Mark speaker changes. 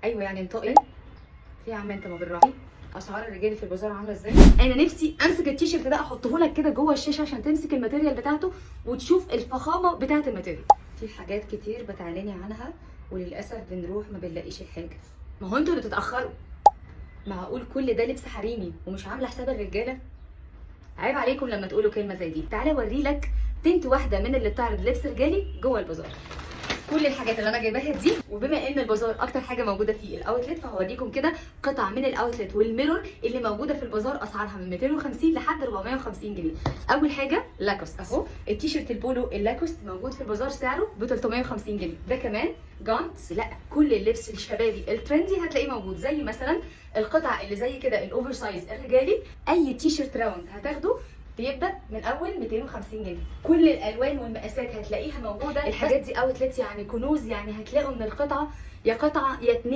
Speaker 1: ايوه يعني انطقي في يا عم انت ما بالراحة. اسعار الرجالي في البازار عامله ازاي؟ انا نفسي امسك التيشيرت ده احطه لك كده جوه الشاشة عشان تمسك ال material بتاعته وتشوف الفخامة بتاعه ال material. في حاجات كتير بتعلني عنها وللاسف بنروح ما بنلاقيش الحاجة. ما هو انتوا اللي بتتاخروا. معقول كل ده لبس حريمي ومش عامله حساب الرجالة؟ عيب عليكم لما تقولوا كلمة زي دي. تعالى اوري لك tent واحدة من اللي بتعرض لبس رجالي جوه البازار. كل الحاجات اللي انا جايباها دي، وبما ان البازار اكتر حاجة موجودة فيه ال outlet، فهوريكم كده قطع من ال outlet وال mirror اللي موجودة في البازار، اسعارها من 250 لحد 450 جنيه. اول حاجة لاكوست اهو، التيشيرت البولو اللاكوست موجود في البازار سعره ب 350 جنيه. ده كمان جانتس، لا كل اللبس الشبابي ال trendy هتلاقيه موجود، زي مثلا القطع اللي زي كده ال oversize الرجالي. اي تيشيرت round هتاخده بيبدا من اول 250 جنيه. كل الالوان والمقاسات هتلاقيها موجودة. الحاجات دي outlet يعني كنوز، يعني هتلاقوا من القطعة يا قطعه يا اتنين.